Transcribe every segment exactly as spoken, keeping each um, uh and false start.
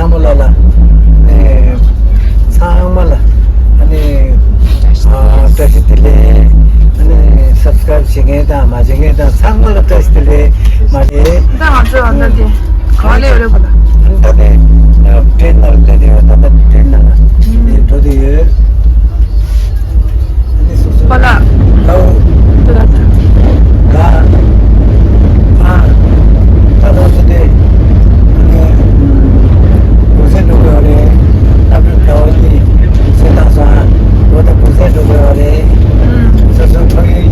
ཚང་མ་ལ་ལ། ཨ་ནི། ཚང་མ་ལ། ཨ་ནི། ཨ། བཀྲ་ཤིས་བདེ་ལེགས། ཨ་ནི། སབ་སི་ཀ་རབ་བྱེད་མཁན་དང་མ་བྱེད་མཁན་དང་ཚང་མ་ལ་བཀྲ་ཤིས་བདེ་ལེགས། མ་རེད། ད་ང་ཚོ་ཨ་ད་དེ་ག་ལ་ཡོད་རེད་པ་ལ། ཨ་ནི་ད་དེ། ཊེན་ནང་སླེབས་ཡོད། ད་ད་ཊེན་ནང་ལ་འགྲོ་དུ་ཡོད། པ་ལགས། ཨོ། ཏུ་ར་ཏ། ལ། ཨ། ད་ལྟ་ཚོ་དེ། གུང་སེང་འགྲོ་དགོས་པ་རེད། ཨ་ཕྲུག་ཕྲུག་གཉིས་གུང་སེང་བཏང་སོང་། ཨ། ལོ་ད་གུང་སེང་འགྲོ་དགོས་པ་རེད། ཨུམ། སོ་སོ་ཕ་གི།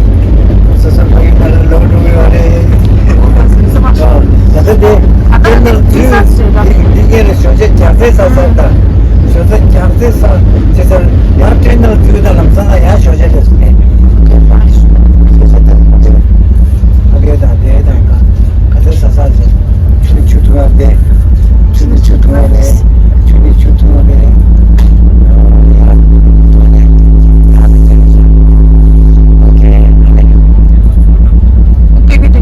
སོ་སོ་ཕ་གི་ནང་ལ་ལོག་འགྲོ་དགོས་པ་རེད། ཨོ། ད་ལྟ་དེ། ད་ལྟ་དེ་འདི་ས་ཟེར་ད། འདི་འདི་སྔོན་ལ་ཞོགས་ཇ་རྒྱགས་ཚད་ཟ་ས་དང་། ཞོགས་ཇ་རྒྱགས་ཚད་ཟ་བྱས་ཚར་ཡང་ཊེན་ནང་འཛུལ་དང་ལམ་སང་ལ་ཡང་ཞོགས་ཇ་སླེབས་སོང་ངས། ཞོགས་ཇ་དང་ཕ་གི་དང་དེ་དང་ག་ག་ཚོད་ཟ་ས་ཟེར། ཆུ་ནི་ཆུ་འཐུང་བ་དེ། ཆུ་ནི་ཆུ་འཐུང་བ་རེད། ཆུ་ནི་ཆུ་འཐུང་བ་རེད། ཨོ་ཁེ། ཏེ་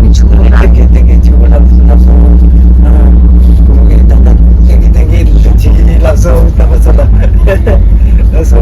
གི་ཏེ་གི་ཆུ་བོ་ལབ་ལབ་སོང་། ཨ། ཏེ་གི་ཏེ་གི་ལབ་སོང་། ལྟ་བ་ཚོ་ལ། ལགས་སོ།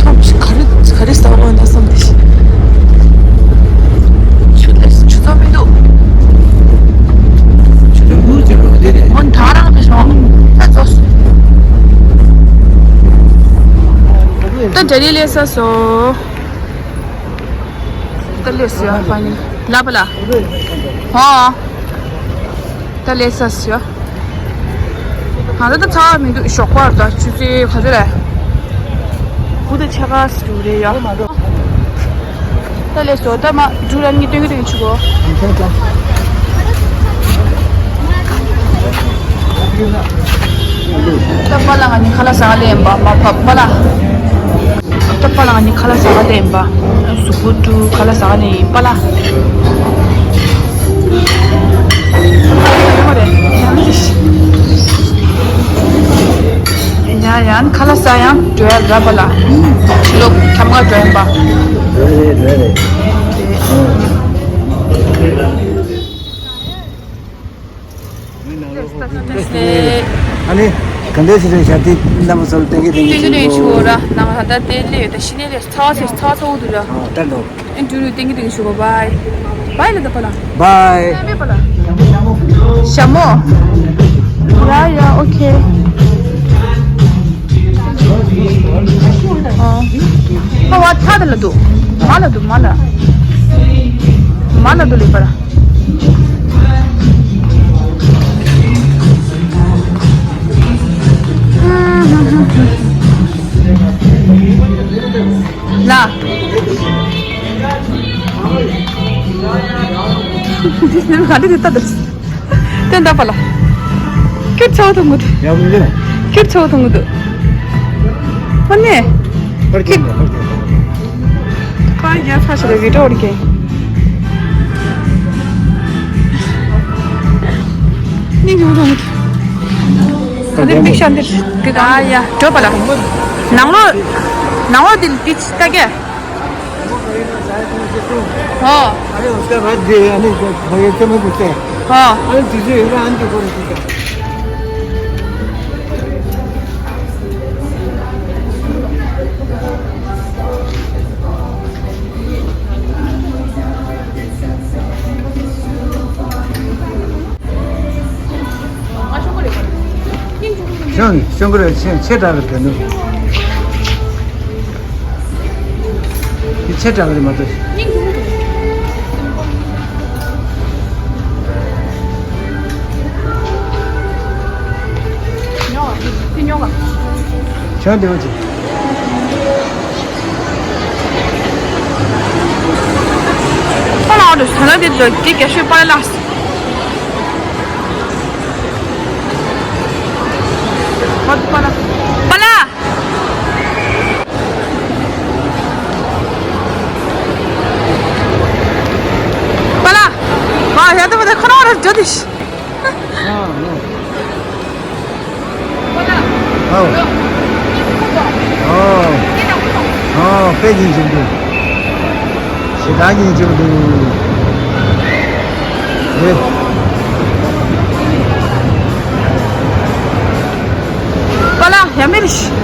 ཐོབ་ཆི་ག་རེ་ག་རེ་ཟ་འོང་ན་བསམ་དེ་བཞིན། ཆུ་ལས་ཆུ་ཚོད་མི་འདུག་ཆུ་ཚོད་དགུ་ཅིག་འགྲོ་དེ་རེད། འོན་ད་རང་གི་ཤོང་ད་ཚོ། ད་ཇ་རི་ལས་ས་སོ། ད་ལས་སོ་ཡ་ཕ་ནི་ལ་པ་ལ། ཧོ། ད་ལས་ས་སོ་ཡ། ང་ད་ད་ཚ་བ་མི་འདུག་ཞོགས་པར་ད་ཆུ་ཚོད་ག་ཚོད་རེད། དགུ་དང་ཕྱེད་ཀ་ཟེར་རེད་ཡ། ད་ལས་སོ་ད་མ་འབྲུ་ར་ནི་སྟོན་གི་སྟོན་གི་ཆུ་གོ། ད་པ་ལ་ང་ནི་ཁ་ལག་ཟ་ག་ལེན་པ་མ་ཕབ་པ་ལ། ད་པ་ལ་ང་ནི་ཁ་ལག་ཟ་ག་ལེན་པ། གཟུགས་པོ་བཀྲུ་ཁ་ལག་ཟ་ག་ལེན་པ་ལ། ཡང་ཡང་ཁ་ལག་ཟ་ཡང་འགྲོ་ཡ་ར་པ་ལ། ཕྱི་ལོགས་ཁྱམས་ཁ་འགྲོ་ཡིན་པ། འགྲོ་རེད་འགྲོ་རེད། ཨ་ནི། ག་འདྲས་ཞིག་རེད་ཤག་དེ་རྣམ་པ་ཚོར་སྟོན་གི་སྟོན་གི་སྟོན་གི་ཆུ་བོ་ར་ནང་ད་ལྟ་དེ་སླེབས་ཡོད་ད་ཤི་ནས་སླེབས་ཚ་བ་ཚ་བ་ཚ་བོ་འདུག་ར། ཨ་ད་འགྲོ། ཨེ་འབྲུ་རུ་ཏིང་གི་ཏིང་ཞུ་གོ། བའི། བའི་ལ་ད་པ་ལ། བའི། ལ་མེ་པ་ལ། ཞྭ་མོ། ཡ་ཡ་ཨོ་ཁེ། ཨ། ཧ་བ་ཐ་ད་ལ་འདུག་མ་ལ་འདུག་མ་ལ། མ་ལ་འདུག་ལེ་པ་ལ། ལ། འདི་ནི་ག་འདི་ལྟ་འདི། དེ་འདྲ་པ་ལ། ཁྱོད་ཆའོ་ཐུང་གུ་འདུག་ཡག་པོ་འདུག་ཁྱོད་ཆའོ་ཐུང་གུ་འདུག་ཨ་ནི། ཧོར་གྱི་ཁྱོད། ཧོར་གྱི། ཁ་ཡ་ཁ་ཤི་རེ་བི་ཌིའོ་རི་ཀེ། ནི་གུ་ཐུང་གུ་འདུག་ད་དེ་པིག་ཤ་འདི་འདི་ག་ཡ་འགྲོ་པ་ལ། ནང་ལོ། ནང་ལོ་འདི་པིག་ལྟ་གེ། ཨོ། अरे उसके बाद दे, अरे भाई से मैं पूछते हैं। हाँ। अरे तुझे ये आंटी को पूछते हैं। ཤོང་ཤོང་གི་རེད། ཆེ་ཆེ་དྲགས་རེད་དེ་ནི། དེ་ཆེ་དྲགས་རེད་མ་གཏོགས། ཤོང་དེ་བ་ཆེ། ཁོ་ལ་འོ་དུ་ཟ་ན་དེ་འདྲ་དེ་རྒྱ་ཤོད་པ་ལ། པ་ལ། པ་ལ། པ་ལ། ཨ་ཡ་ད་པ་ད་ཁོ་རང་རེ་འགྲོ་དེ་ཤི། ཨ་ཨོ། ཨོ། ཨོ་དཔེ་ཡིན་གྱི་འདུག་ཞེ་དྲག་ཡིན་གྱི་འདུག་ཨེ། པ་ལ་ཡ་མེ་རི་ཤི།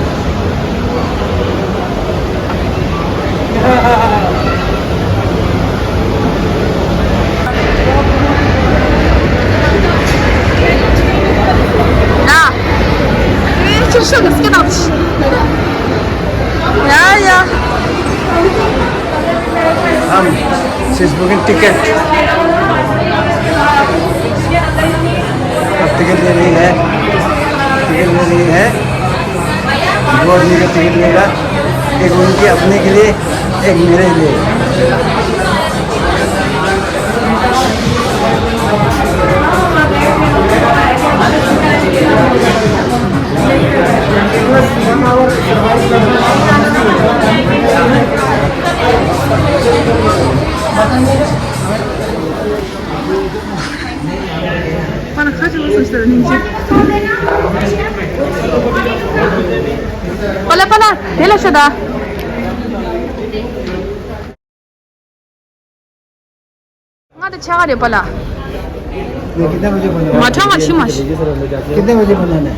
ཡ། ཡ་ཡ། हम सिर्फ बुकिंग टिकट। अब टिकट ले रही है, टिकट ले रही है। दो आदमी का टिकट लेगा, एक उनके अपने के लिए, एक मेरे लिए। པ་ལ་པ་ལ་དེ་ལ་ཤོད་ད། ང་དང་ཆ་ག་རེད་པ་ལ། कितने बजे बना है? ང་ཁྲ་ང་ཤི་མ་ཤི། कितने बजे बनाना है?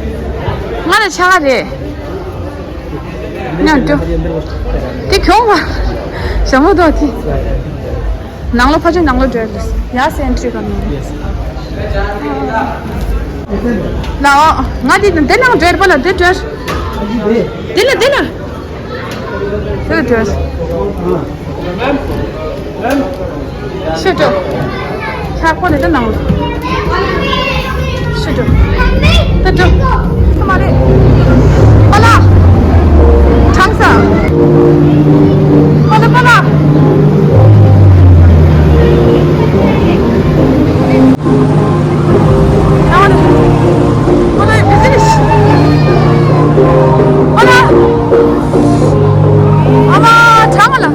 ང་དང་ཆ་ག་རེད། ཉམས་འགྲོ། དེ་གྱོང་བ། ཞྭ་མོ་དོ་དེ། ནང་ལོ་ཕ་ཆོས་ནང་ལོ་འགྲོ་ཡ་ལ་ཡ་སེན་ཁྲི་ག་ནོ། ལའོ། ང་དེ་དེ་ནང་འགྲོ་ཡ་པ་ལ་དེ་འགྲོ། དེ་ལ་དེ་ལ། དེ་ལ་འགྲོ། ཤོད་འགྲོ། ཆ་ཁོ་ནས་ད་ནང་། ཤོད་འགྲོ། ད་འགྲོ། ད་མ་རེད། པ་ལ། གྲང་ས། པ་ལ་པ་ལ། ཨ་མ་ལ། པ་ལ་བི་ཟི་ནེ་སི། པ་ལ། ཨ་མ་གྲང་ལ།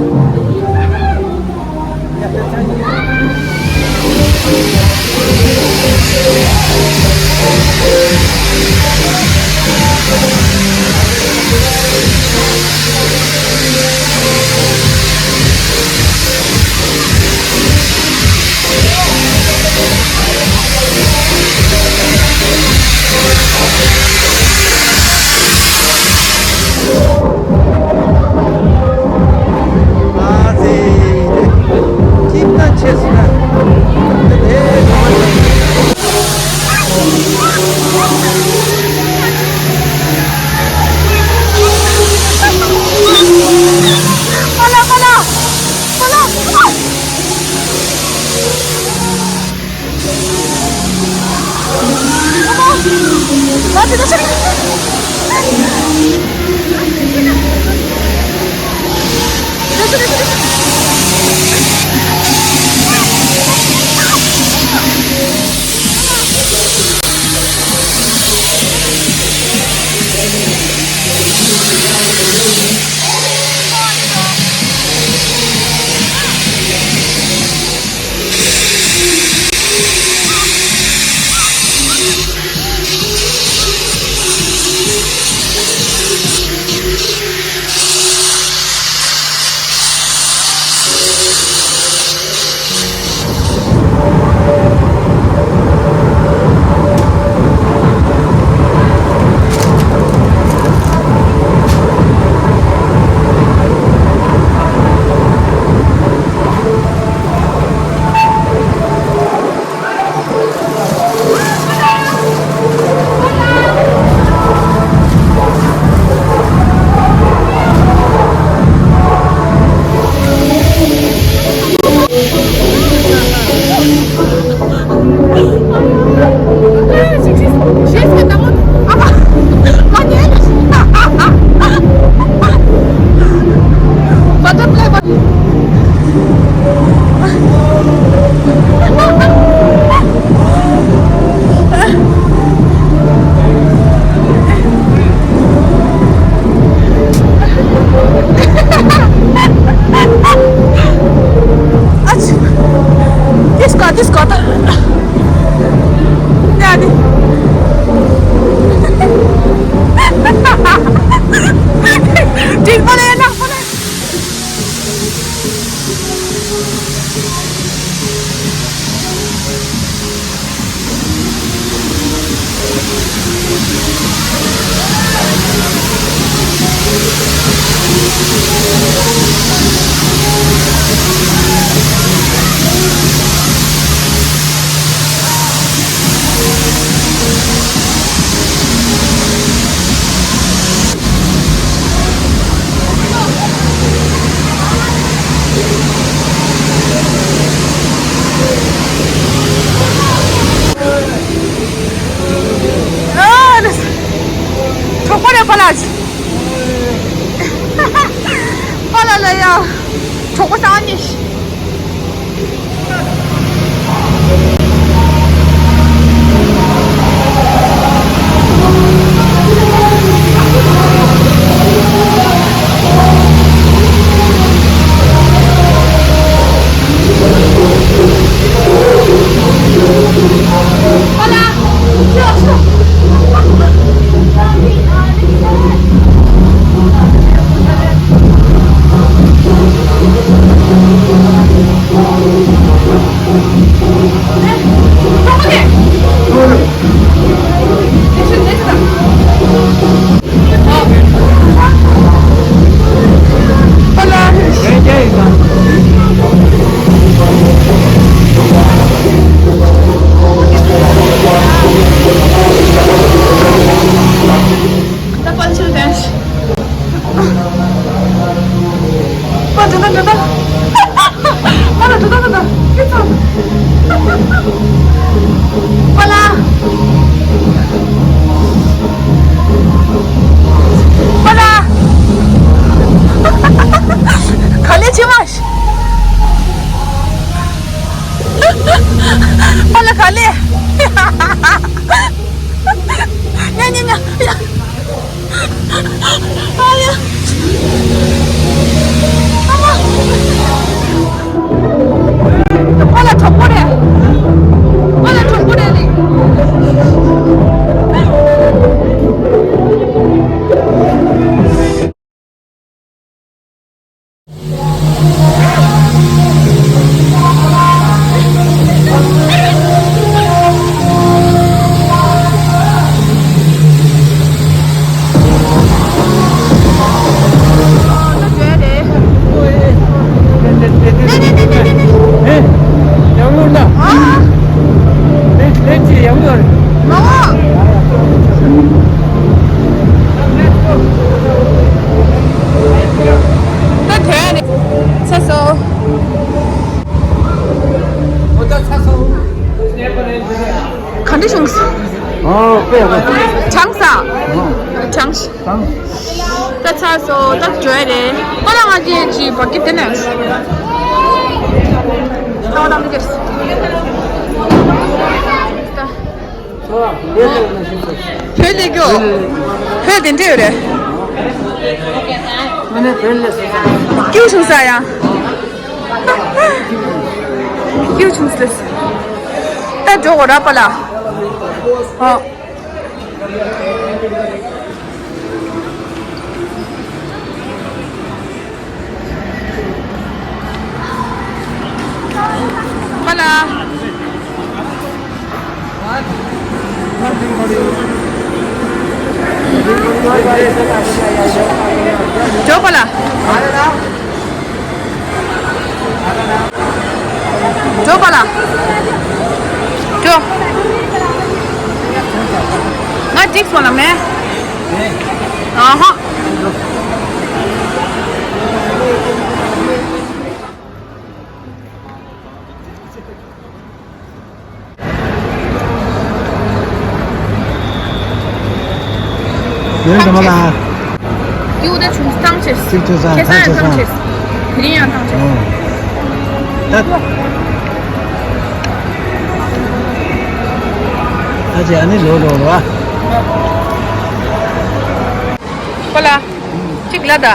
གྲོགས་པོ་རེད་པཱ་ལགས། པཱ་ལགས་ལ་ཡ། གྲོགས་པོ་སང་ཉིན། པཱ་ལགས། པཱ་ལགས། ག་ལེ་ཕྱི་མ། པཱ་ལགས་ག་ལེ། ཉ་ཉ་ཉ། ཨ་ཡ། ཨ་མ། ཁོ་ལ་གྲོགས་པོ་རེད། ཁོ་ལ་གྲོགས་པོ་རེད་ལེ། ད་དོན་རེད། ཚེ་སོ། ག་འདྲ་བྱུང་སོང་། ཨོ་དཔེ་ཡག་པོ། གྲང་ས། ཨོ། གྲང་ས། གྲང་། ད་ཚར་སོང་། ད་འགྲོ་ཡ་རེད། ཁོ་རང་ང་ཅི་ཅི་བ་ཀི་དེ་ནས། ད་བ་དང་མི་དེར། བོད་ལས་གྱོ། བོད་དེ་འདྲ་ཡོད་རེད། སྐྱིད་བྱུང་ས་ཡ། སྐྱིད་བྱུང་ས་རེད། ད་འགྲོ་གོ་ར་པ་ལ། ཨོ། པ་ལགས། འགྲོ་པ་ལགས། འགྲོ་པ་ལགས། འགྲོ། ང་འགྲིག་སོང་ལ་མེད། ཨ་ཧ། ཡོན་དུ་མ་ལ། ཡུ་དེ་ཆུང་ཐང་ཆེ། གཅིག་ཆུ་ས་ཁེ་སང་ཐང་ཆེ་ཡང་ཐང་ཆེ། ས། དེ་རིང་ཡང་ཐང་ཆེ། ཨོ། ད། ད་ཅི་ཨ་ནི་ལོ་ལོ་ལོ་ཨ། པ་ལགས། གཅིག་ལ་ད།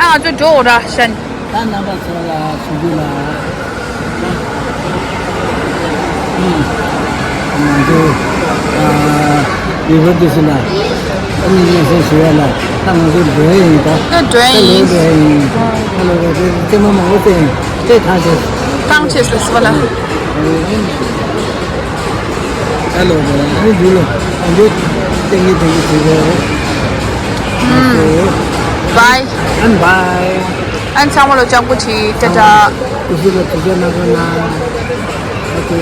ཨ་ང་ཚོ་འགྲོ་འོ་ར་ཤན། ད་རྣམ་པ་ཚོ་ལ་ཞུ་རྒྱུ་ལ། ང་ཚོ་ཡུ་བར་དུ་སི་ལ་ཨ་ནི་སྙན་སེང་ཞུ་བ་ལ་ད་ང་ཚོ་འགྲོ་ཡ་ཡིན་ད། ད་འགྲོ་ཡ་ད་ལོ་ཡིན། འགྲོ་ཡ་ཡིན། ད་ལོ་རེ་རེ་ཙེ་མ་མང་པོ་ཙེ་ཡིན་ཙེ་ཐང་ཆེ། ཐང་ཆེ་སི་སི་བ་ལ། ད་ལོ་རེ་ཨ་ནི་འདི་ལོ་ཨ་འདི་ཏེང་གི་ཏེང་གི་ཟེར་གོ། ཨ་ནི་བའི། ཨ་ནི་བའི། ཨ་ནི་ཚང་མ་ལོ་ལྕགས་པོ་བྱེད། ཏ་ཏ། དུས་ཚོད་ལ་དུས་ཚོད་གནང་རོགས་གནང་། ཨོ་ཀེ།